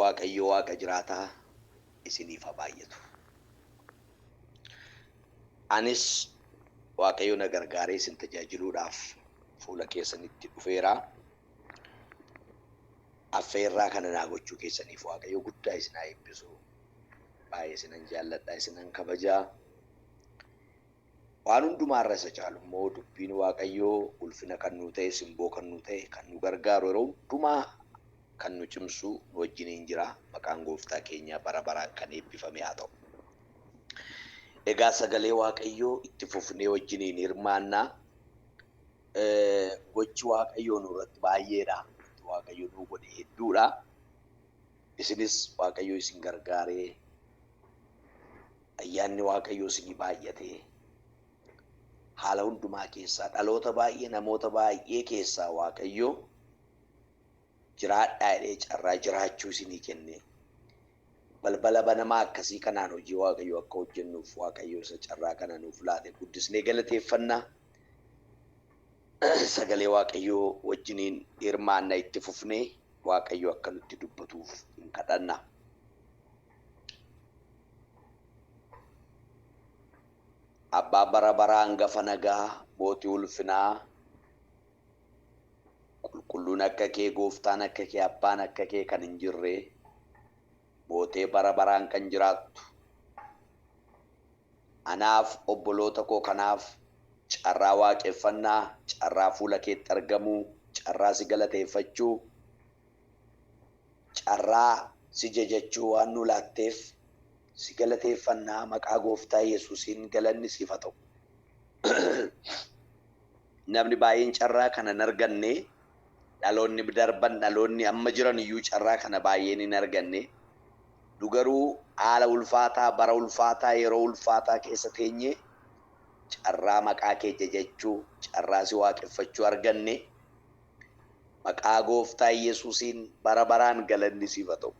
Waaqayyo Waaqa jiraataa isiniif haa baay'atu. Anis Waaqayyo na gargaaree isin tajaajiluudhaaf fuula keessanitti dhufeera. Affeerraa kana naa gochuu keessaniif Waaqayyo guddaa isin haa eebbisu. Baay'ee isinan jaalladha, isinan kabajaa. Waan hundumaa irra isa caalu immoo dubbiin Waaqayyoo ulfina kan nuu ta'e, simboo kan nuu ta'e, kan nu gargaaru yeroo hundumaa kan nu cimsu nu wajjiniin jira. Maqaan gooftaa keenyaa bara baraan kan eebbifame haa ta'u. Egaa sagalee Waaqayyoo itti fufnee wajjiniin hirmaannaa. Gochi Waaqayyoo nurratti baay'eedha. Wanti Waaqayyo nuu godhe hedduudha. Isinis Waaqayyo isin gargaaree ayyaanni Waaqayyoo isinii baay'atee haala hundumaa keessaa dhaloota baay'ee namoota baay'ee keessaa Waaqayyo jiraadhaa jedhee carraa jiraachuu isinii kenne. Balbala banamaa akkasii kanaan hojii Waaqayyoo akka hojjennuuf Waaqayyo isa carraa kana nuuf laate guddisnee galateeffanna. Sagalee Waaqayyoo wajjiniin hirmaanna itti fufnee Waaqayyo akka nutti dubbatuuf hin kadhanna. Abbaa bara baraa hangafa nagaa mootii ulfinaa qulqulluun akka kee gooftaan akka kee abbaan akka kee kan hin jirre mootee bara baraan kan jiraattu anaaf obboloota koo kanaaf carraa waaqeffannaa, carraa fuula keetti argamuu, carraa si galateeffachuu, carraa si jajachuu waan nu laatteef si galateeffannaa maqaa gooftaa Yesuusiin galanni siif haa ta'u. Namni baay'een carraa kana hin arganne, dhaloonni darban, dhaloonni amma jiran iyyuu carraa kana baay'een hin arganne. Nu garuu haala ulfaataa, bara ulfaataa, yeroo ulfaataa keessa teenyee carraa maqaa kee jajachuu, carraa si waaqeffachuu arganne. Maqaa gooftaa Yesuusiin bara baraan galanni siif haa ta'u.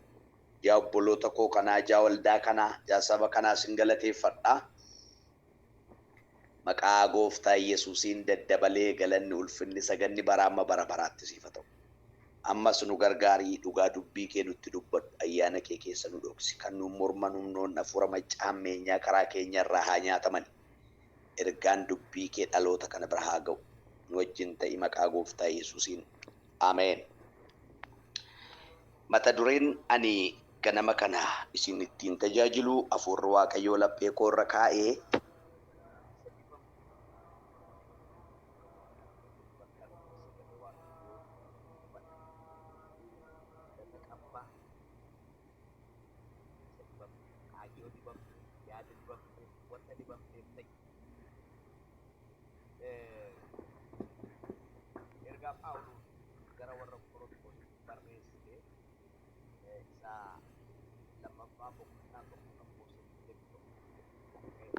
Yaa obboloota koo kanaa, yaa waldaa kanaa, yaa saba kanaa sin galateeffadha. Maqaa gooftaa Yesuusiin daddabalee galanni ulfinni saganni bara amma bara baraatti siif haa ta'u. Ammas nu gargaarii dhugaa dubbii kee nutti dubbadhu ayyaana kee keessa nu dhoksi. Kan nuun morman humnoonni hafuura macca hammeenyaa karaa keenya irraa haa nyaatamani. Ergaan dubbii kee dhaloota kana bira haa ga'u. Nu wajjin ta'i maqaa gooftaa Yesuusiin. Ameen. Mata dureen ani ganama kana isin ittiin tajaajilu hafuurri Waaqayyoo laphee koo irra kaa'ee ergaa Phaawulos gara warra Qorontositti barreessite isa lammaffaa boqonnaa 1 lakkoofsa 21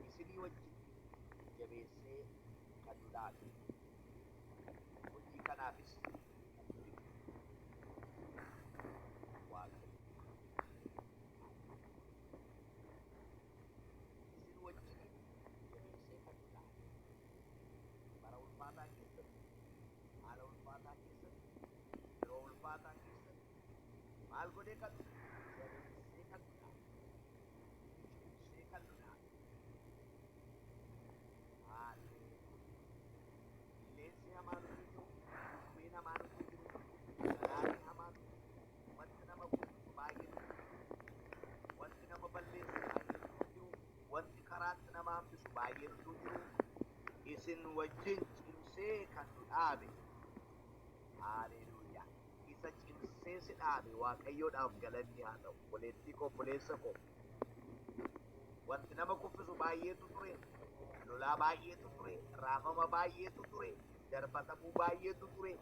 isinii wajjin jabeessee kan nu dhaabe hojii kanaafis kan nu dibe Waaqayyo. Isin wajjiniin jabeessee kan nu dhaabe bara ulfaataa keessatti, haala ulfaataa keessatti, yeroo ulfaataa keessatti maal godhee kan nu jabeessee kan nu dhaabe, cimsee kan nu dhaabe. Haalleluuyaa. Qilleensi hamaan utuu jiru, bubbeen hamaan utuu jiru, galaanni hamaan utuu jiru, wanti nama kuffisu baay'een utuu jiru, wanti nama balleessu baay'een utuu jiru, wanti karaatti nama hambisu baay'een utuu jiru, isin wajjin cimsee kan nu dhaabe. Haaleluyyaa. Isa cimsee si dhaabe Waaqayyoodhaaf galanni haa ta'u. Obboleettii koo, obboleessa koo. Wanti nama kuffisu baay'eetu ture. Lolaa baay'eetu ture. Raafama baay'eetu ture. Darbatamuu baay'eetu ture.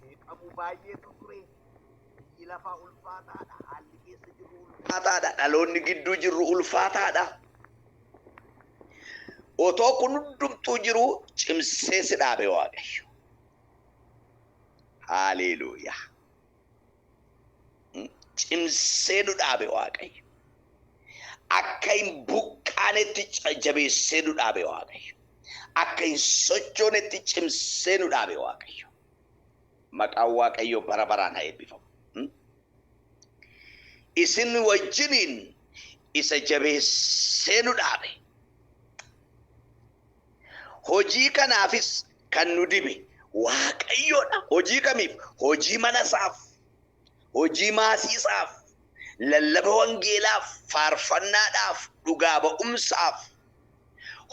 Jeeqamuu baay'eetu ture. Biyyi lafaa ulfaataadha. Haalli keessa jirru ulfaataadha. Dhaloonni gidduu jirru ulfaataadha. Otoo kun hundumtuu jiruu cimsee si dhaabe Waaqayyo. Haaleeluuyaa. Cimsee nu dhaabe Waaqayyo. Akka hin buqqaanetti jabeessee nu dhaabe Waaqayyo. Akka hin sochoonetti cimsee nu dhaabe Waaqayyo. Maqaan Waaqayyoo bara baraan haa eebbifamu. Isin wajjiniin isa jabeessee nu dhaabe. Hojii kanaafis kan nu dibe Waaqayyoodha. Hojii kamiif? Hojii mana isaaf, hojii maasii isaaf, lallaba wangeelaaf, faarfannaadhaaf, dhugaa ba'umsaaf.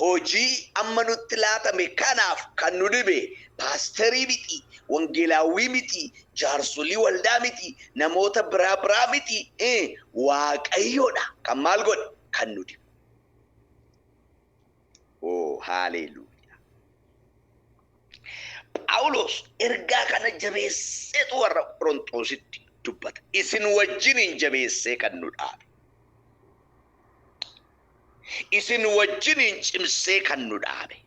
Hojii amma nutti laatame kanaaf kan nu dibe paasterii miti, wangeelaawwii miti, jaarsolii waldaa miti, namoota biraa biraa miti, Waaqayyoodha. Kan maal godhe? Kan nu dibe. Oo, haaleluuyaa. Phaawulos ergaa kana jabeesseetu warra Qorontoositti dubbata. Isin wajjiniin jabeessee kan nu dhaabe. Isin wajjiniin cimsee kan nu dhaabe.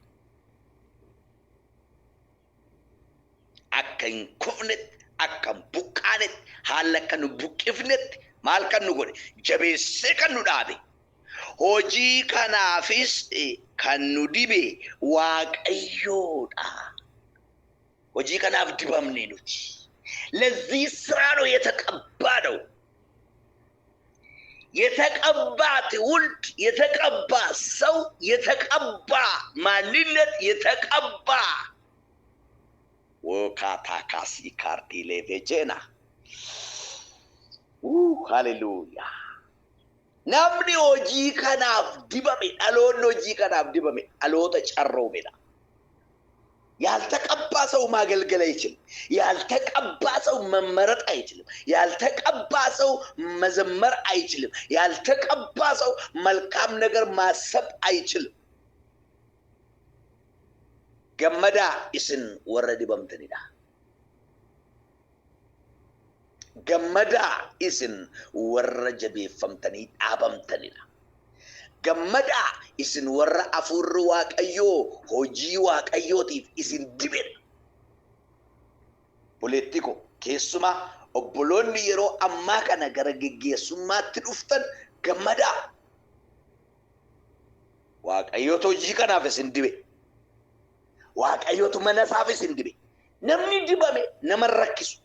Akka hin kufnetti, akka hin buqqaanetti, haala akka nu buqqifnetti maal kan nu godhe? Jabeessee kan nu dhaabe. Hojii kanaafis kan nu dibe Waaqayyoodha. Hojii kanaaf dibamne nuti. ለዚህ ስራ ነው የተቀባ ነው። የተቀባ ትውልድ፣ የተቀባ ሰው፣ የተቀባ ማንነት፣ የተቀባ ወካታካሲ ካርዲሌቬጄና ሃሌሉያ። Namni hojii kanaaf dibame, dhaloonni hojii kanaaf dibame dhaloota carroomedha. ያልተቀባ ሰው ማገልገል አይችልም። ያልተቀባ ሰው መመረጥ አይችልም። ያልተቀባ ሰው መዘመር አይችልም። ያልተቀባ ሰው መልካም ነገር ማሰብ አይችልም። Gammadaa, isin warra dibamtanidha. Gammadaa, isin warra jabeeffamtanii dhaabamtanidha. Gammadaa, isin warra hafuurri Waaqayyoo hojii Waaqayyootiif isin dibedha. Obboleettii koo, keessumaa obboloonni yeroo ammaa kana gara geggeessummaatti dhuftan, gammadaa. Waaqayyootu hojii kanaaf isin dibe. Waaqayyootu mana isaaf isin dibe. Namni dibame nama hin rakkisu.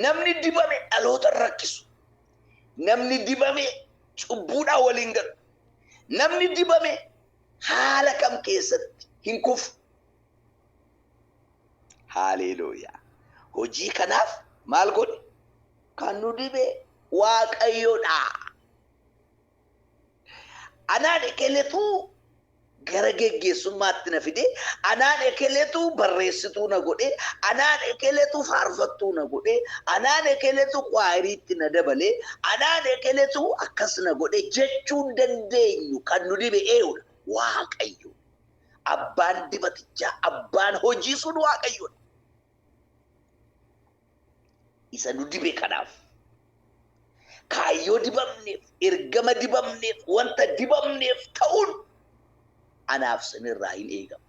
Namni dibame dhaloota hin rakkisu. Namni dibame cubbuudhaan waliin galu. Namni dibame haala kam keessatti hin kufu. Haaleluuyaa. Hojii kanaaf maal godhe? Kan nu dibe Waaqayyoodha. Anaan ekeletu gara geggeessummaatti na fide, anaan ekeletu barreessituu na godhe, anaan ekeletu faarfattuu na godhe, anaan ekeletu kwaayiriitti na dabale, anaan ekeletu akkas na godhe jechuun dandeenyu. Kan nu dibe eenyudha? Waaqayyo. Abbaan dibatichaa, abbaan hojii sun Waaqayyoodha. Isa nu dibe kanaaf, kaayyoo dibamneef, ergama dibamneef, wanta dibamneef ta'uun anaaf sinirraa hin eegamu.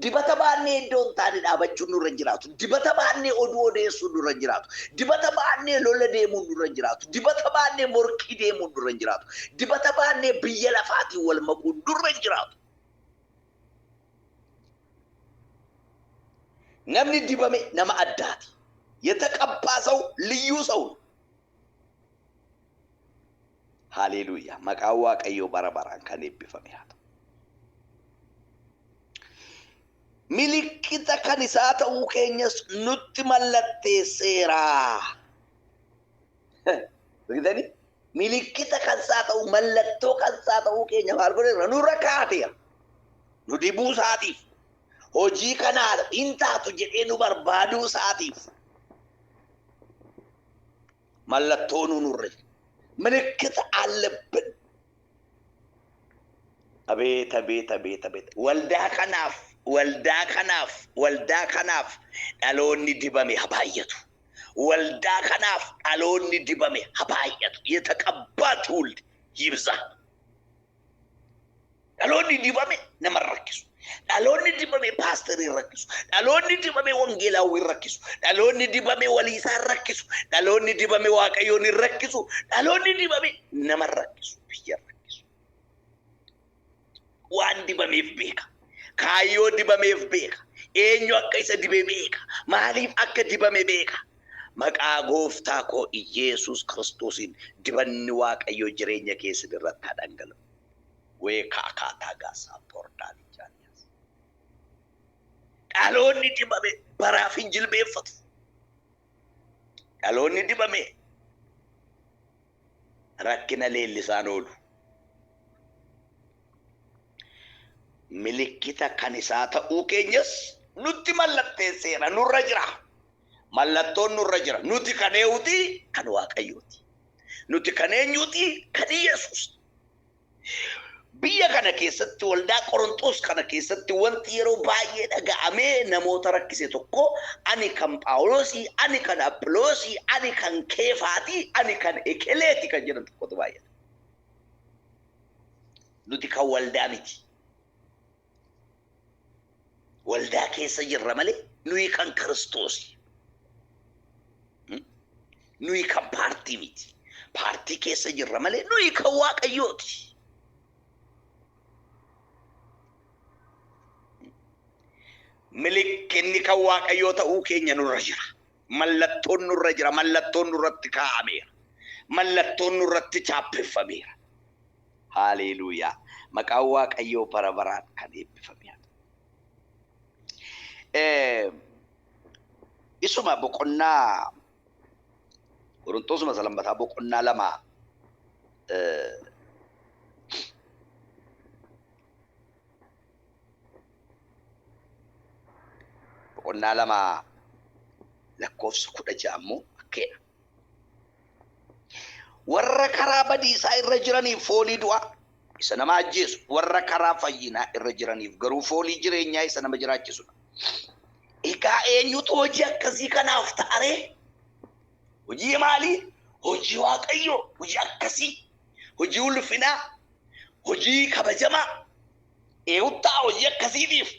Dibata baannee iddoo hin taane dhaabachuun nurra hin jiraatu. Dibata baannee oduu odeessuun nurra hin jiraatu. Dibata baannee lola deemuun nurra hin jiraatu. Dibata baannee morkii deemuun nurra hin jiraatu. Dibata baannee biyya lafaatiin wal makuun nurra hin jiraatu. Namni dibame nama addaati. የተቀባ ሰው ልዩ ሰው ነው። Haleluuyaa. Maqaan Waaqayyoo bara baraan kan eebbifame haa ta'u. Milikkita kan isaa ta'uu keenyas nutti mallatteesseera. Argitanii? Milikkita kan isaa ta'uu, mallattoo kan isaa ta'uu keenya maal godheera? Nurra kaateera. Nu dibuu isaatiif. Hojii kanaaf hin taatu jedhee nu barbaaduu isaatiif. Mallattoo nu nurra jira. ምልክት አለብን። አቤት አቤት አቤት አቤት! Waldaa kanaaf, waldaa kanaaf, waldaa kanaaf dhaloonni dibame haa baay'atu. Waldaa kanaaf dhaloonni dibame haa baay'atu. የተቀባ ትውልድ ይብዛ። Dhaloonni dibame nama hin rakkisu. Dhaloonni dibame paasterii hin rakkisu. Dhaloonni dibame wangeelaawwii hin rakkisu. Dhaloonni dibame waliisaa hin rakkisu. Dhaloonni dibame Waaqayyoon hin rakkisu. Dhaloonni dibame nama hin rakkisu. Biyya hin rakkisu. Waan dibameef beeka. Kaayyoo dibameef beeka. Eenyu akka isa dibe beeka. Maaliif akka dibame beeka. Maqaa gooftaa koo Iyeesuus Kiristoosiin dibanni Waaqayyoo jireenya keessan irratti haa dhangala'u. Weekaa akaataa gaasaa pordaanii jaaliyaas. Dhaloonni dibame baraaf hin jilbeeffatu. Dhaloonni dibame rakkina leellisaan oolu. Milikkita kan isaa ta'uu keenyas nutti mallatteesseera, nurra jira. Mallattoon nurra jira. Nuti kan eenyuuti? Kan Waaqayyooti. Nuti kan eenyuuti? Kan Iyesuus. Biyya kana keessatti waldaa Qorontos kana keessatti wanti yeroo baay'ee dhaga'amee namoota rakkise tokko ani kan Phaawulosii, ani kan Aphiloosii, ani kan Keefaatii, ani kan Ekeleeti kan jedhan tokkotu baay'ata. Nuti kan waldaa miti. Waldaa keessa jirra malee nuyi kan Kiristoosi. Nuyi kan paartii miti. Paartii keessa jirra malee nuyi kan Waaqayyooti. Milikkinni kan Waaqayyoo ta'uu keenya nurra jira. Mallattoon nurra jira. Mallattoon nurratti kaa'ameera. Mallattoon nurratti chaappeffameera. Haaleeluuyaa. Maqaan Waaqayyoo bara baraan kan eebbifame haa ta'u. Isuma boqonnaa Qorontosuma isa lammataa boqonnaa 2 boqonnaa 2 lakkoofsa 16 immoo akkeedha. Warra karaa badiisaa irra jiraniif foolii du'aa isa nama ajjeesu, warra karaa fayyinaa irra jiraniif garuu foolii jireenyaa isa nama jiraachisudha. Egaa eenyutu hojii akkasii kanaaf ta'aree? Hojii maalii? Hojii Waaqayyoo, hojii akkasii, hojii ulfinaa, hojii kabajamaa. Eenyutu ta'a hojii akkasiitiif?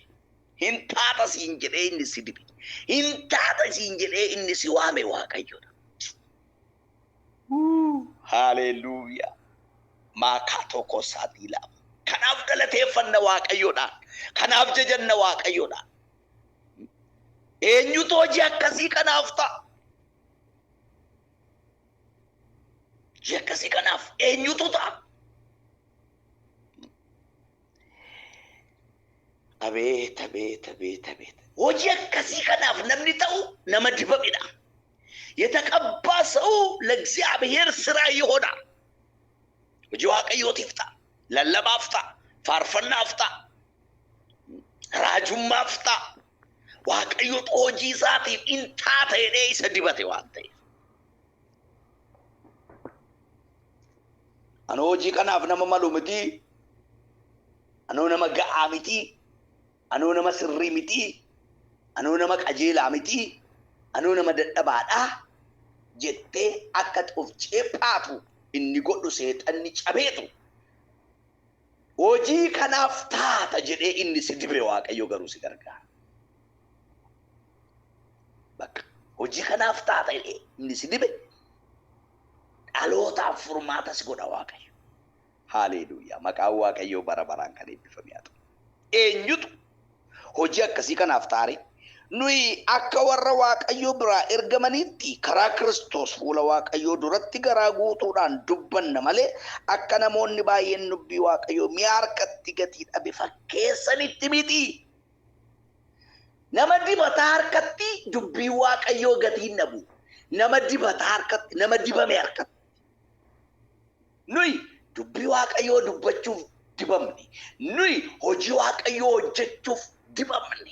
Hin taata siin jedhee inni si dibe. Hin taata siin jedhee inni si waame Waaqayyoodha. Haleluuyaa. Maakaa tokko saatii lama. Kanaaf galateeffanna Waaqayyoodhaan. Kanaaf jajanna Waaqayyoodhaan. Eenyutu hojii akkasii kanaaf ta'a? Hojii akkasii kanaaf eenyutu ta'a? Abeet abeet abeet abeet. Hojii akkasii kanaaf namni ta'u nama dibamedha. የተቀባ ሰው ለእግዚአብሔር ስራ ይሆናል። Hojii Waaqayyootiif ta'a. Lallabaaf ta'a. Faarfannaaf ta'a. Raajummaaf ta'a. Waaqayyotu hojii isaatiif in taata jedhee isa dibate waan ta'eef. Anoo hojii kanaaf nama malu miti. Anoo nama ga'aa miti. Anoo nama sirrii miti. Anoo nama qajeelaa miti. Anoo nama dadhabaadha jettee akka of ceephaatu inni godhu seexanni cabeetu. Hojii kanaaf taata jedhee inni si dibe Waaqayyo garuu si gargaara. Bakka hojii kanaaf taata jedhee inni si dibe dhalootaaf furmaata si godha Waaqayyo. Haaleeluuyaa. Maqaan Waaqayyoo bara baraan kan eebbifame haa ta'u. Eenyutu hojii akkasii kanaaf taare? Nuyi akka warra Waaqayyo biraa ergamaniitti karaa Kiristoos fuula Waaqayyoo duratti garaa guutuudhaan dubbanna malee akka namoonni baay'een dubbii Waaqayyoo mi'a harkatti gatii dhabe fakkeessanitti miti. Nama dibataa harkatti dubbii Waaqayyoo gatii hin dhabu. Nama dibataa harkatti, nama dibame harkatti. Nuyi dubbii Waaqayyoo dubbachuuf dibamne. Nuyi hojii Waaqayyoo hojjechuuf dibamne.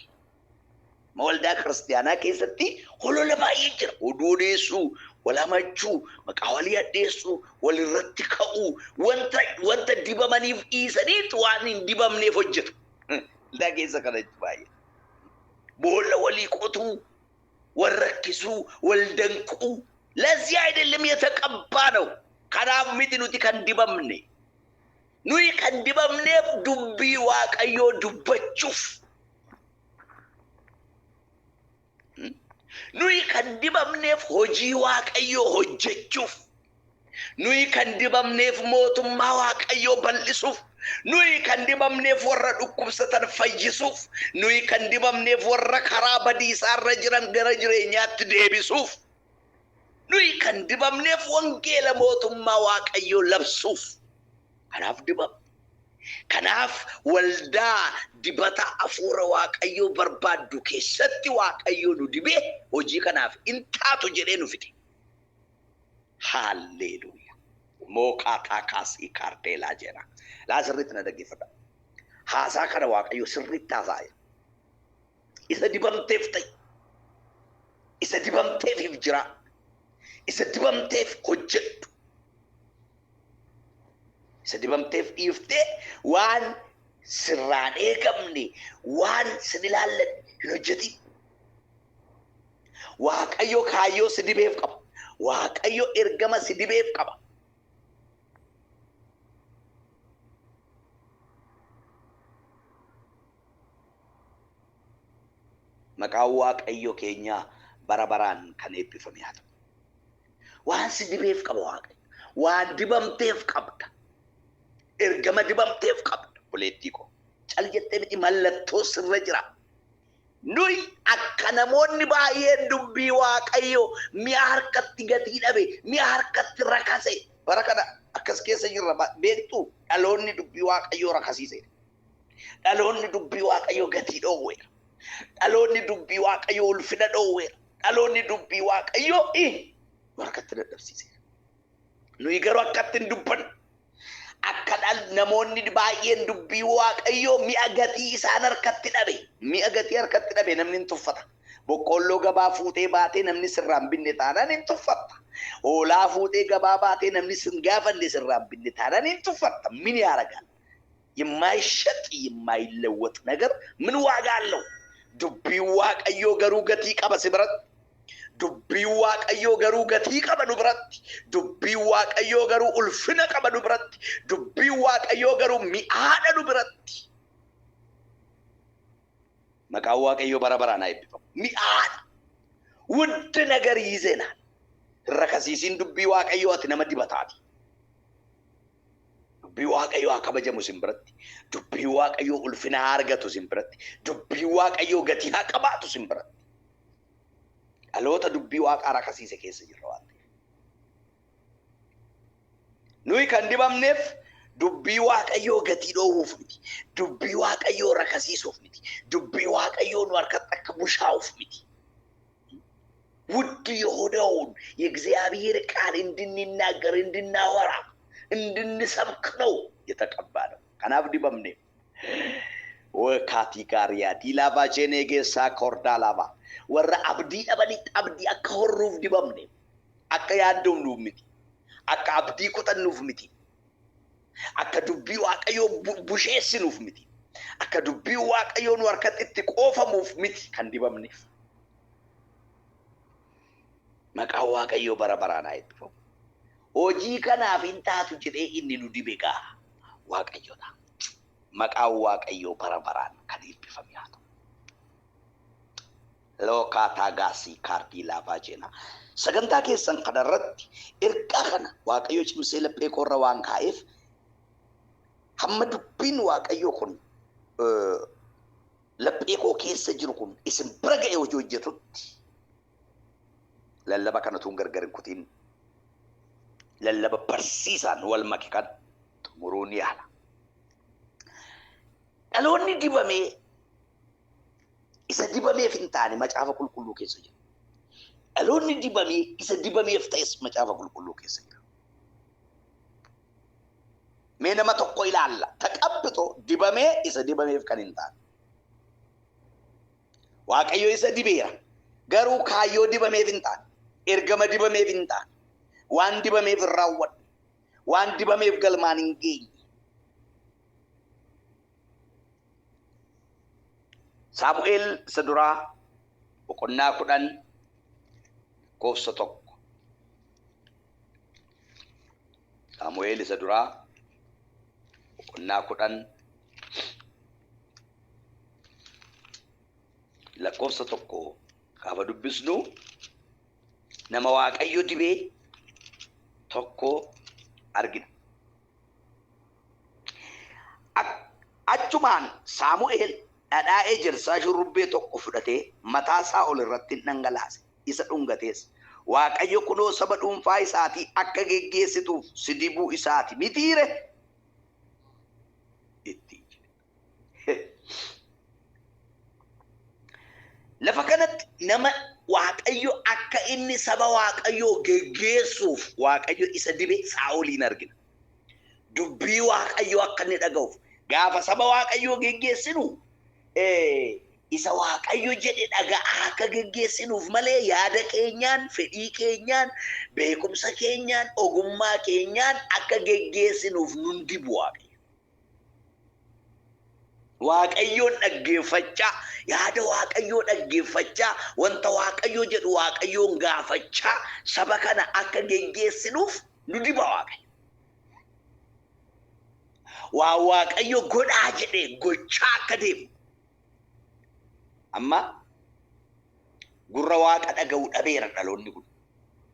Waldaa kiristiyaanaa keessatti holola baay'ee jira. Oduu odeessuu, wal hamachuu, maqaa walii hadheessuu, walirratti ka'uu, wanta wanta dibamaniif dhiisaniitu waan hin dibamneef hojjetu. Waldaa keessa kana baay'ee. Boolla walii qotuu, wal rakkisuu, wal danquu. ለዚህ አይደለም የተቀባ ነው። Kanaaf miti nuti kan dibamne. Nuyi kan dibamneef dubbii Waaqayyoo dubbachuuf. Nuyi kan dibamneef hojii Waaqayyoo hojjechuuf. Nuyi kan dibamneef mootummaa Waaqayyoo bal'isuuf. Nuyi kan dibamneef warra dhukkubsatan fayyisuuf. Nuyi kan dibamneef warra karaa badiisaarra jiran gara jireenyaatti deebisuuf. Nuyi kan dibamneef wangeela mootummaa Waaqayyoo labsuuf. Kanaaf dibamne. Kanaaf waldaa dibata hafuura Waaqayyoo barbaaddu keessatti Waaqayyoo nu dibee hojii kanaaf in taatu jedhee nu fide. Haalleluuyaa. Mookaataa kaasii kaardeelaa jedha. Laa sirriitti na dhaggeeffadha. Haasaa kana Waaqayyo sirriitti haasa'aa jira. Isa dibamteef ta'i. Isa dibamteef jira. Isa dibamteef hojjedhu. Isa dibamteef dhiiftee waan sirraan eegamne, waan sin ilaallanne hin hojjetin. Waaqayyo kaayyoo si dibeef qaba. Waaqayyo ergama si dibeef qaba. Maqaan Waaqayyo keenyaa bara baraan kan eebbifame haa ta'u. Waan si dibeef qaba Waaqayyo. Waan dibamteef qabda. Ergama dibamteef qabda. Obboleettii koo. Cal jettee miti, mallattoo sirra jira. Nuyi akka namoonni baay'een dubbii Waaqayyoo mi'a harkatti gatii dhabe, mi'a harkatti rakase. Bara kana akkas keessa jirra, beektuu, dhaloonni dubbii Waaqayyoo rakasiiseera. Dhaloonni dubbii Waaqayyoo gatii dhoowweera. Dhaloonni dubbii Waaqayyoo ulfina dhoowweera. Dhaloonni dubbii Waaqayyoo harkatti dadhabsiiseera. Nuyi garuu akkatti hin dubbannu. Akka namoonni baay'een dubbii Waaqayyoo mi'a gatii isaan harkatti dhabe. Mi'a gatii harkatti dhabe namni hin tuffata. Boqqoolloo gabaa fuutee baatee namni sirraa hin binne taanaan hin tuffatta. Hoolaa fuutee gabaa baatee namni sin gaafanne sirraa hin binne taanaan hin tuffatta. ምን ያደርጋል? የማይሸጥ የማይለወጥ ነገር ምን ዋጋ አለው? Dubbiin Waaqayyoo garuu gatii qaba si biratti. Dubbiin Waaqayyoo garuu gatii qaba nu biratti. Dubbiin Waaqayyoo garuu ulfina qaba nu biratti. Dubbiin Waaqayyoo garuu mi'aadha nu biratti. Maqaan Waaqayyoo bara baraan haa eebbifamu. Mi'aadha. ውድ ነገር ይዘናል። Rakasiisiin dubbii Waaqayyoo, ati nama dibataati. Dubbii Waaqayyoo haa kabajamu isin biratti. Dubbii Waaqayyoo ulfina haa argatu isin biratti. Dubbii Waaqayyoo gatii haa qabaatu isin biratti. Dhaloota dubbii Waaqaa rakasiise keessa jirra waan ta'eef. Nuyi kan dibamneef dubbii Waaqayyoo gatii dhoowwuuf miti. Dubbii Waaqayyoo rakasiisuuf miti. Dubbii Waaqayyoo nu harkatti akka bushaa'uuf miti. ውድ የሆነውን የእግዚአብሔር ቃል እንድንናገር፣ እንድናወራ፣ እንድንሰብክ ነው የተቀባነው። Kanaaf dibamne. Wakaatii gaariyaa diilaabaa jeenee geessaa kordaa laabaa. Warra abdii dhabanitti abdii akka horruuf dibamne. Akka yaaddoomnuuf miti. Akka abdii kutannuuf miti. Akka dubbii Waaqayyoo busheessinuuf miti. Akka dubbii Waaqayyoo nu harkatti itti qoofamuuf miti kan dibamneef. Maqaan Waaqayyoo bara baraan haa eebbifamu. Hojii kanaaf hin taatu jedhee inni nu dibe gaa Waaqayyoodha. Maqaan Waaqayyoo bara baraan kan eebbifame haa ta'u. Lookaataa gaasii kaardii laafaa jeena. Sagantaa keessan kanarratti ergaa kana Waaqayyo cimsee laphee koorra waan kaa'eef, hamma dubbiin Waaqayyoo kun laphee koo keessa jiru kun isin bira ga'ee hojii hojjetutti, lallaba kana tuun gargar hin kutiin, lallaba barsiisaan wal make kan xumuruu ni yaala. Dhaloonni dibamee isa dibameef hin taane Macaafa Qulqulluu keessa jira. Dhaloonni dibamee isa dibameef ta'es Macaafa Qulqulluu keessa jira. Mee nama tokko ilaalla. Taqabbitoo dibamee isa dibameef kan hin taane. Waaqayyo isa dibeera. Garuu kaayyoo dibameef hin taane. Ergama dibameef hin taane. Waan dibameef hin raawwadhu. Waan dibameef galmaan hin geenye. Saamu'eel isa duraa boqonnaa 10 lakkoofsa 1. Saamu'eel isa duraa boqonnaa 10 lakkoofsa 1 gaafa dubbisnu, nama Waaqayyo dibee tokko argina. Achumaan Saamu'eel dhadhaa ejersaa shurrubbee tokko fudhatee mataa Saa'ol irratti in dhangalaase, isa dhungatees, Waaqayyo kunoo saba dhuunfaa isaatii akka geggeessituuf si dibuu isaa ti mitii ree? ittiin jedhe. Lafa kanatti nama Waaqayyo akka inni saba Waaqayyoo geggeessuuf Waaqayyo isa dibe Saa'oliin argina. Dubbii Waaqayyoo akka inni dhaga'uuf gaafa saba Waaqayyoo geggeessinu isa Waaqayyo jedhe dhaga'aa akka geggeessinuuf malee yaada keenyaan, fedhii keenyaan, beekumsa keenyaan, ogummaa keenyaan akka geggeessinuuf nun dibu Waaqayyo. Waaqayyoon dhaggeeffachaa, yaada Waaqayyoo dhaggeeffachaa, wanta Waaqayyo jedhu Waaqayyoon gaafachaa saba kana akka geggeessinuuf nu diba Waaqayyo. Waan Waaqayyo godhaa jedhee gochaa akka deemu. Amma gurra Waaqa dhaga'u dhabeera dhaloonni kun.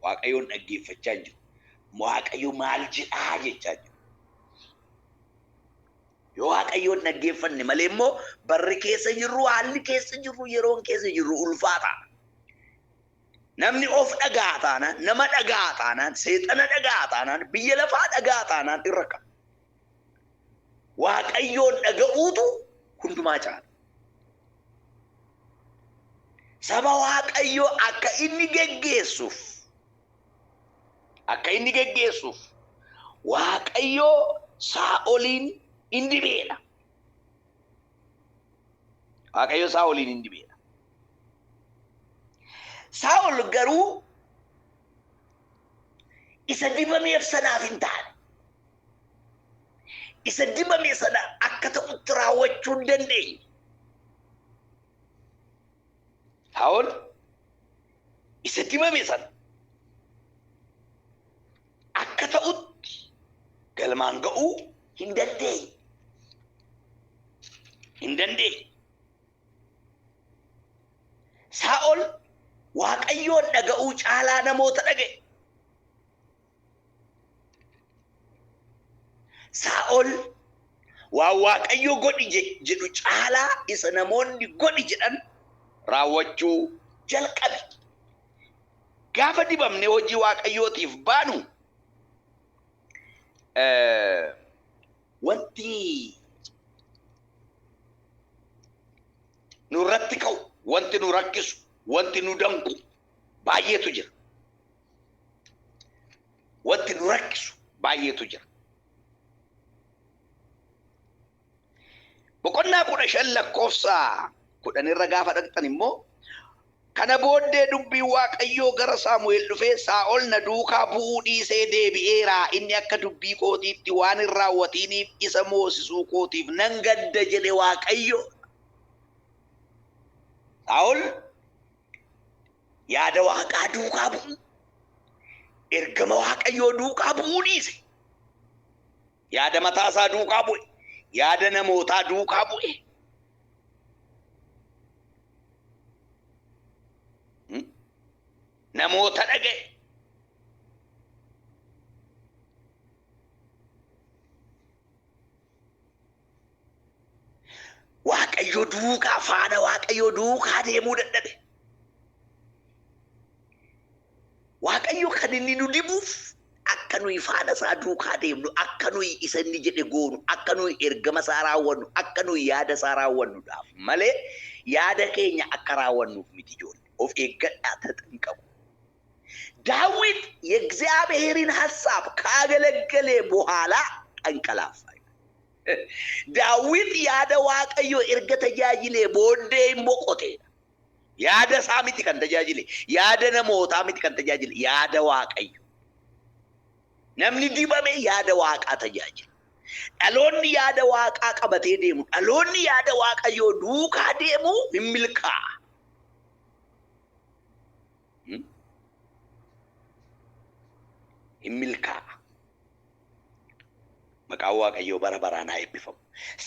Waaqayyoon dhaggeeffachaa hin jiru. Waaqayyo maal jedhaa jechaa jiru. Yoo Waaqayyoon dhaggeeffanne malee immoo barri keessa jirru, haalli keessa jirru, yeroon keessa jirru ulfaataadha. Namni of dhaga'a taanaan, nama dhaga'a taanaan, seexana dhaga'a taanaan, biyya lafaa dhaga'a taanaan in rakkata. Waaqayyoon dhaga'uutu hundumaa caala. Saba Waaqayyoo akka inni geggeessuuf akka inni geggeessuuf Waaqayyoo Saa'oliin in dibeedha. Waaqayyo Saa'oliin in dibeedha. Saa'ol garuu isa dibameef sanaaf hin taane. Isa dibame sana akka ta'utti raawwachuu hin dandeenye. Saa'ol isa dibame sana akka ta'utti galmaan ga'uu hin dandeenye. Hin dandeenye. Saa'ol Waaqayyoon dhaga'uu caalaa namoota dhaga'e. Saa'ol waan Waaqayyo godhi jedhu caalaa isa namoonni godhi jedhan raawwachuu jalqabe. Gaafa dibamnee hojii Waaqayyootiif baanu wanti nurratti ka'u, wanti nu rakkisu, wanti nu danqu baay'eetu jira. Wanti nu rakkisu baay'eetu jira. Boqonnaa 15 lakkoofsa 10 irra gaafa dhaqxan immoo kana booddee dubbiin Waaqayyoo gara Saamu'eel dhufee Saa'ol na duukaa bu'uu dhiisee deebi'eera, inni akka dubbii kootiitti waan hin raawwatiiniif isa moosisuu kootiif nan gadda jedhe Waaqayyo. Saa'ol yaada Waaqaa duukaa bu'uu, ergama Waaqayyoo duukaa bu'uu dhiise. Yaada mataa isaa duukaa bu'e. Yaada namootaa duukaa bu'e. Namoota dhaga'e. Waaqayyo duukaa faana Waaqayyo duukaa deemuu dadhabe. Waaqayyo kan inni nu dibuuf akka nuyi faana isaa duukaa deemnu, akka nuyi isa inni jedhe goonu, akka nuyi ergama isaa raawwannu, akka nuyi yaada isaa raawwannuudhaaf malee yaada keenya akka raawwannuuf miti ijoollee. Of eeggadhaa taxanqaqu. ዳዊት የእግዚአብሔርን ሐሳብ ካገለገለ በኋላ አንቀላፋ። Daawit yaada Waaqayyoo erga tajaajilee booddee hin boqoteedha. Yaada isaa miti kan tajaajile, yaada namootaa miti kan tajaajile, yaada Waaqayyo. Namni dibame yaada Waaqaa tajaajila. Dhaloonni yaada Waaqaa qabatee deemu, dhaloonni yaada Waaqayyoo duukaa deemu hin milkaa'a. Hin milkaa'a. Maqaa Maqaan Waaqayyoo bara baraan haa eebbifamu.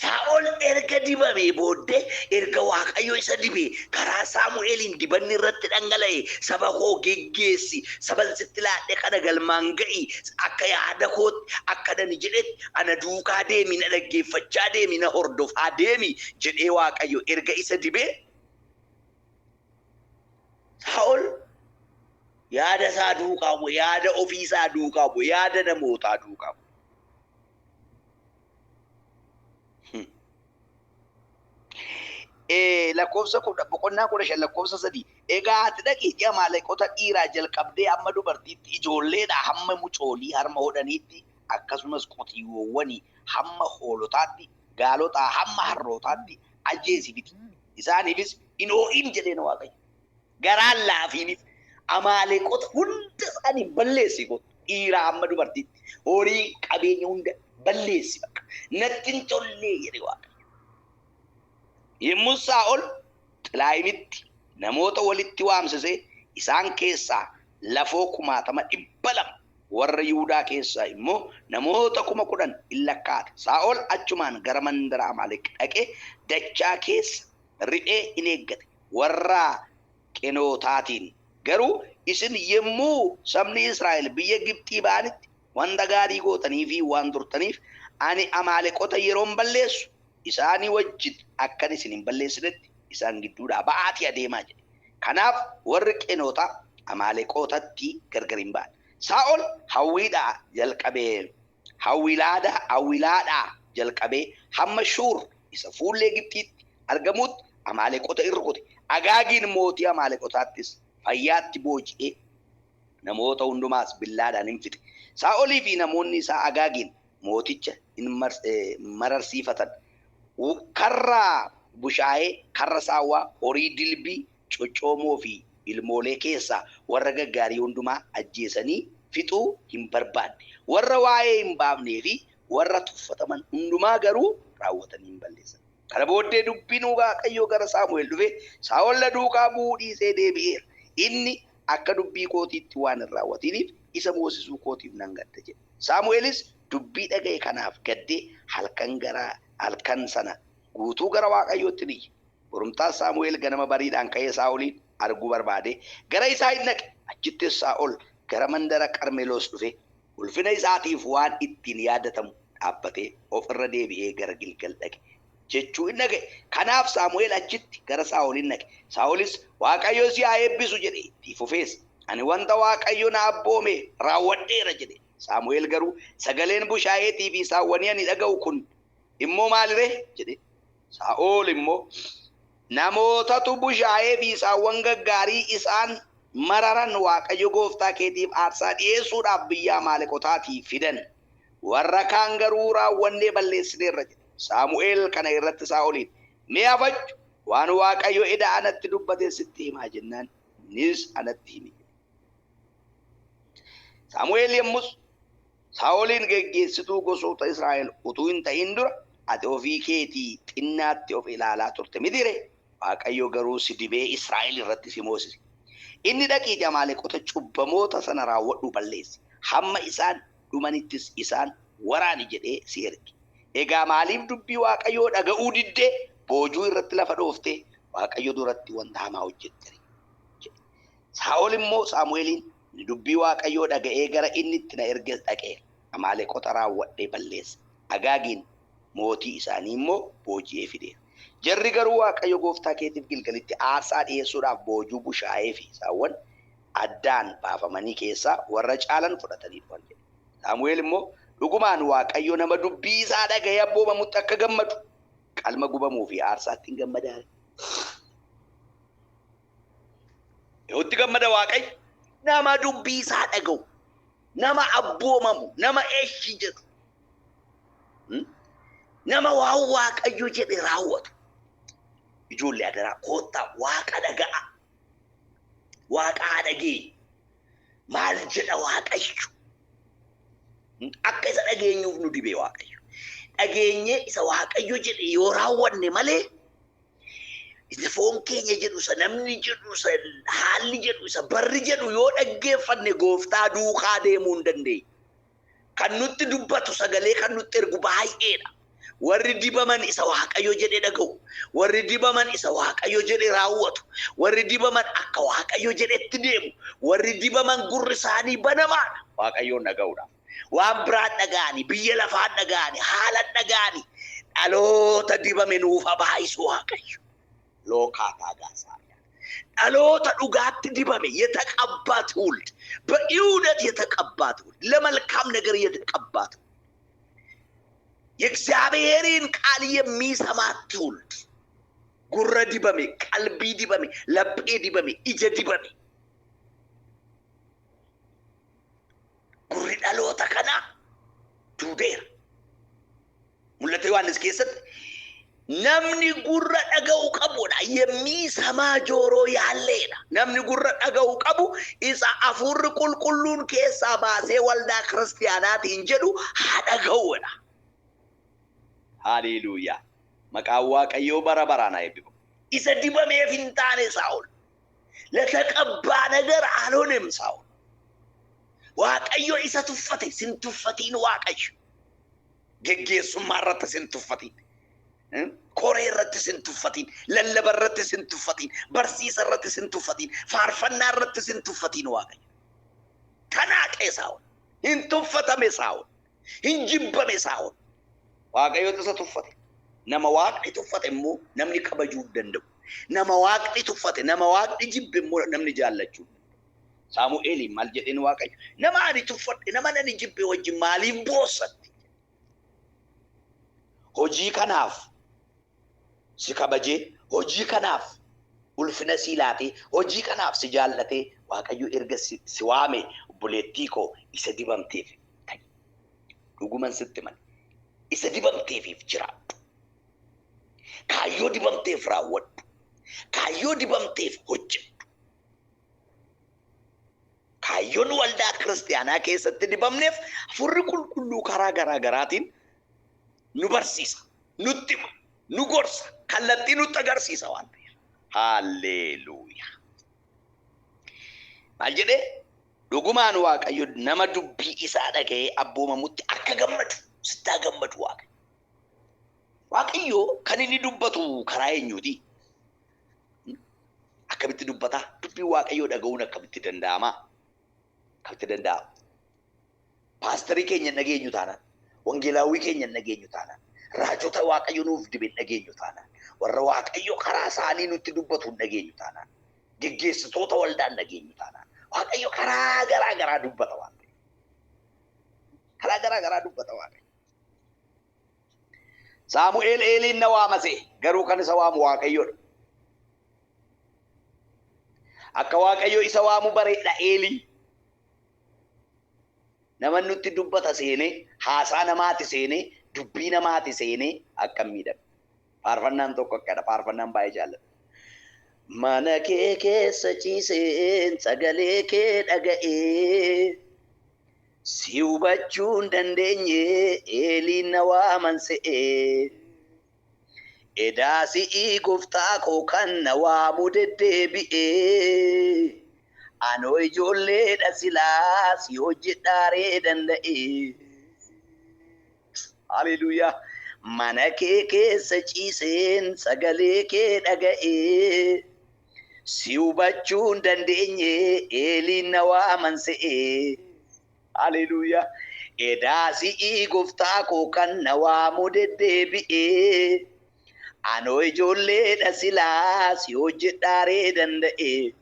Saa'ol erga dibamee booddee, erga Waaqayyo isa dibee karaa Saamu'eeliin dibanni irratti dhangala'e, saba koo geggeessi, saban sitti laadhe kana galmaan ga'i, akka yaada kootti, akka ani jedhetti ana duukaa deemi, na dhaggeeffachaa deemi, na hordofaa deemi jedhee Waaqayyo erga isa dibee, Saa'ol yaada isaa duukaa bu'e, yaada ofii isaa duukaa bu'e, yaada namootaa duukaa bu'e. Lakkoofsa kudha boqonnaa 15 lakkoofsa 3. Egaa ati dhaqiitii Amaaleqota dhiiraa jalqabdee hamma dubartiitti, ijoolleedhaa hamma mucoolii harma hodhaniitti, akkasumas qotiyyoowwanii hamma hoolotaatti, gaalotaa hamma harrootaatti ajjeesi fixi. Isaaniifis hin oo'in jedheen Waaqayyo. Garaan laafiiniif Amaaleqota hunda isaanii balleessi kottu. Dhiiraa hamma dubartiitti horii qabeenya hunda balleessi bakka. Natti hin tollee jedhe Waaqayyo. Yommuu Saa'ol Xilaayimitti namoota walitti waamsisee isaan keessaa lafoo 200,000 warra Yihudaa keessaa immoo namoota 10,000 in lakkaa'ate. Saa'ol achumaan gara mandara Amaaleq dhaqee dachaa keessa riphee in eeggate. Warra Qenootaatiin garuu, Isin yommuu sabni Israa'el biyya Gibxii ba'anitti wanta gaarii gootaniifii waan turtaniif, ani Amaaleqota yeroon balleessu isaanii wajjin akkan isin hin balleessinetti isaan gidduudhaa ba'aatii adeemaa jedhe. Kanaaf warri Qenootaa Amaaleqootatti gargar hin ba'an. Saa'ol Hawwiidhaa jalqabee Hawwilaadhaa Hawwilaadhaa jalqabee hamma Shuur isa fuullee Gibxiitti argamuutti Amaaleqota in rukute. Agaagiin mootii Amaaleqotaattis fayyaatti booji'ee namoota hundumaas billaadhaan in fixe. Saa'olii fi namoonni isaa Agaagiin mooticha in mararsiifatan. Karra bushaayee, karra saawwaa, horii dilbii coccoomoo fi ilmoolee keessaa warra gaggaarii hundumaa ajjeesanii fixuu hin barbaanne. Warra waa'ee hin baafnee fi warra tuffataman hundumaa garuu raawwatanii in balleessan. Kana booddee dubbiin Waaqayyoo gara Saamu'eel dhufee, Saa'ol na duukaa bu'uu dhiisee deebi'eera. Inni akka dubbii kootiitti waan hin raawwatiniif isa moosisuu kootiif nan gadda jedhe. Saamu'eelis dubbii dhaga'e kanaaf gaddee halkan gara halkan sana guutuu gara Waaqayyootti in iyye. Borumtaas Saamu'eel ganama bariidhaan ka'ee Saa'oliin arguu barbaadee gara isaa in dhaqe. Achittis Saa'ol gara mandara Qarmeloos dhufe, ulfina isaatiif waan ittiin yaadatamu dhaabbatee of irra deebi'ee gara Gilgal dhaqe jechuu in dhaga'e. Kanaaf Saamu'eel achitti gara Saa'ol in dhaqe. Saa'olis, Waaqayyo si haa eebbisu jedhe. Itti fufees, Ani wanta Waaqayyo na abboome raawwadheera jedhe. Saamu'eel garuu, Sagaleen bushaayeetii fi saawwanii ani dhaga'u kun immoo maali ree? jedhe. Saa'ol immoo, Namootatu bushaayee fi saawwan gaggaarii isaan mararan Waaqayyo gooftaa keetiif aarsaa dhi'eessuudhaaf biyya Amaaleqotaatii fidan. Warra kaan garuu raawwannee balleessineerra jedhe. Saamu'eel kana irratti Saa'oliin, Mee afachu, waan Waaqayyo eda anatti dubbaten sitti himaa jennaan, innis anatti himi jedhe. Saamu'eel yommus Saa'oliin, Geggeessituu gosoota Israa'el utuu hin ta'in dura, ati ofii keetii xinnaatti of ilaalaa turte mitii ree? Waaqayyo garuu si dibee Israa'el irratti si moosise. Inni, Dhaqiitii Amaaleqota cubbamoota sana raawwadhuu balleessi, hamma isaan dhumanittis isaan waraani jedhee si erge. Egaa maaliif dubbii Waaqayyoo dhaga'uu diddee boojuu irratti lafa dhooftee Waaqayyo duratti wanta hamaa hojjette ree? jedhe. Saa'ol immoo Saamu'eeliin, Ani dubbii Waaqayyoo dhaga'ee gara inni itti na erges dhaqeera. Amaaleqota raawwadhee balleesse, Agaagiin mootii isaanii immoo booji'ee fideera. Jarri garuu Waaqayyo gooftaa keetiif Gilgalitti aarsaa dhi'eessuudhaaf boojuu bushaayee fi saawwan addaan baafamanii keessaa warra caalan fudhatanii dhufan jedhe. Saamu'eel immoo, Dhugumaan Waaqayyo nama dubbii isaa dhaga'ee abboomamutti akka gammadu, qalma gubamuu fi aarsaatti in gammadaa ree? Eenyutti gammada Waaqayyo? Nama dubbii isaa dhaga'u, nama abboomamu, nama eshi jedhu, nama waan Waaqayyo jedhe raawwatu. Ijoollee adaraa koottaa Waaqa dhaga'a. Waaqa haa dhageenyu. Maal jedha Waaqayyo? Akka isa dhageenyuuf nu dibee Waaqayyo. Dhageenyee isa Waaqayyo jedhe yoo raawwanne malee isa foon keenya jedhu, isa namni jedhu, isa haalli jedhu, isa barri jedhu yoo dhaggeeffanne gooftaa duukaa deemuu hin dandeenyu. Kan nutti dubbatu sagalee kan nutti ergu baay'eedha. Warri dibaman isa Waaqayyo jedhe dhaga'u. Warri dibaman isa Waaqayyo jedhe raawwatu. Warri dibaman akka Waaqayyo jedhetti deemu. Warri dibaman gurri isaanii banamaadha. Waaqayyoon dhaga'uudhaaf. Waan biraan dhaga'anii, biyya lafaan dhaga'anii, haalan dhaga'anii dhaloota dibame nuuf haa baay'isu Waaqayyo. Lookaataa gaasaa. Dhaloota dhugaatti dibame የተቀባ ትውልድ በእውነት የተቀባ ትውልድ ለመልካም ነገር የተቀባ ትውልድ የእግዚአብሔርን ቃል የሚሰማ ትውልድ gurra dibame, qalbii dibame, laphee dibame, ija dibame. Gurri dhaloota kanaa duudeera. Mul'ata Yohaannis keessatti namni gurra dhaga'u qabudha. የሚሰማ ጆሮ ያለedha. Namni gurra dhaga'u qabu isa hafuurri qulqulluun keessaa baasee waldaa kiristiyaanaatiin jedhu haa dhaga'uudha. Haleluuyaa. Maqaan Waaqayyoo bara baraan haa eebbifamu. Isa dibameef hin taane Saa'ol. ለተቀባ ነገር አልሆነም ሳኦል። Waaqayyo isa tuffate sin tuffatiin Waaqayyo. Geggeessummaa irratti sin tuffatiin. Koree irratti sin tuffatiin. Lallaba irratti sin tuffatiin. Barsiisa irratti sin tuffatiin. Faarfannaa irratti sin tuffatiin Waaqayyo. ተናቀ Saa'ol. Hin tuffatame Saa'ol. Hin jibbame Saa'ol. Waaqayyotu isa tuffate. Nama Waaqni tuffate immoo namni kabajuu hin danda'u. Nama Waaqni tuffate, nama Waaqni jibbe immoo namni jaallachuu hin danda'u. Saamu'eeliin maal jedheen Waaqayyo? Nama ani tuffadhe, nama ani jibbe wajjin maaliif boossatti? Hojii kanaaf si kabajee, hojii kanaaf ulfina sii laatee, hojii kanaaf si jaallatee Waaqayyo erga si waame obboleettii koo isa dibamteef ta'i. Dhuguman sitti male. Isa dibamteefiif jiraadhu. Kaayyoo dibamteef raawwadhu. Kaayyoo dibamteef hojjedhu. Kaayyoon waldaa kiristiyaanaa keessatti dibamneef hafuurri qulqulluu karaa garaa garaatiin nu barsiisa, nutti hima, nu gorsa, kallattii nutti agarsiisa waan ta'eef. Haalleluuyaa. Maal jedhee? Dhugumaan Waaqayyo nama dubbii isaa dhaga'ee abboomamutti akka gammadu sittaa gammadu Waaqayyo. Waaqayyo kan inni dubbatu karaa eenyuuti? Akkamitti dubbataa? Dubbii Waaqayyoo dhaga'uun akkamitti danda'ama? Akkamitti danda'ama? Paasterii keenya hin dhageenyu taanaan, wangeelaawwii keenya hin dhageenyu taanaan, raajota Waaqayyo nuuf dibe hin dhageenyu taanaan, warra Waaqayyo karaa isaanii nutti dubbatu hin dhageenyu taanaan, geggeessitoota waldaa hin dhageenyu taanaan, Waaqayyo karaa garaa garaa dubbata waan ta'eef. Karaa garaa garaa dubbata Waaqayyo. Saamu'eel Eeliin na waamase garuu kan isa waamu Waaqayyoodha. Akka Waaqayyo isa waamu bareedha Eelii. Nama nutti dubbata seenee, haasaa namaati seenee, dubbii namaati seenee akka hin miidhamne. Faarfannaan tokko akkadha. Faarfannaan baay'ee jaalladha. Mana kee keessa ciiseen sagalee kee dhaga'ee si hubachuu hin dandeenye Eeliin na waaman se'ee. Edaa si'ii gooftaa koo kan na waamu deddeebi'ee. Anoo ijoolleedha silaa si hojjedhaaree danda'ee. Haleluuyaa. Mana kee keessa ciiseen sagalee kee dhaga'ee. Si hubachuu hin dandeenye Eeliin na waaman se'ee. Haleluuyaa. Edaa si'ii gooftaa koo kan na waamu deddeebi'ee. Anoo ijoolleedha silaa si hojjedhaaree danda'ee.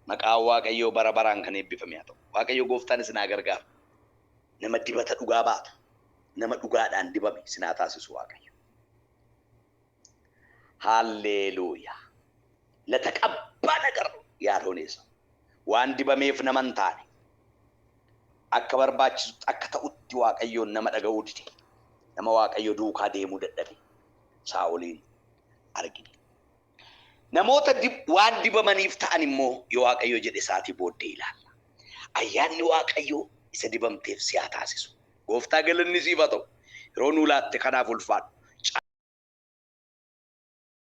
Maqaan Waaqayyoo bara baraan kan eebbifame haa ta'u. Waaqayyo gooftaan isin haa gargaaru. Nama dibata dhugaa baatu, nama dhugaadhaan dibame isin haa taasisu Waaqayyo. Haalleluuyaa. ለተቀባ ነገር ያልሆነ ሰው waan dibameef nama hin taane akka barbaachisutti akka ta'utti Waaqayyoon nama dhaga'uu dide nama Waaqayyo duukaa deemuu dadhabe Saa'oliin argine. Namoota waan dibamaniif ta'an immoo yoo Waaqayyo jedhe sa'aatii booddee ilaalla. Ayyaanni Waaqayyoo isa dibamteef si haa taasisu. Gooftaa galanni siif haa ta'u. Yeroo nuu laatte kanaaf ulfaadhu.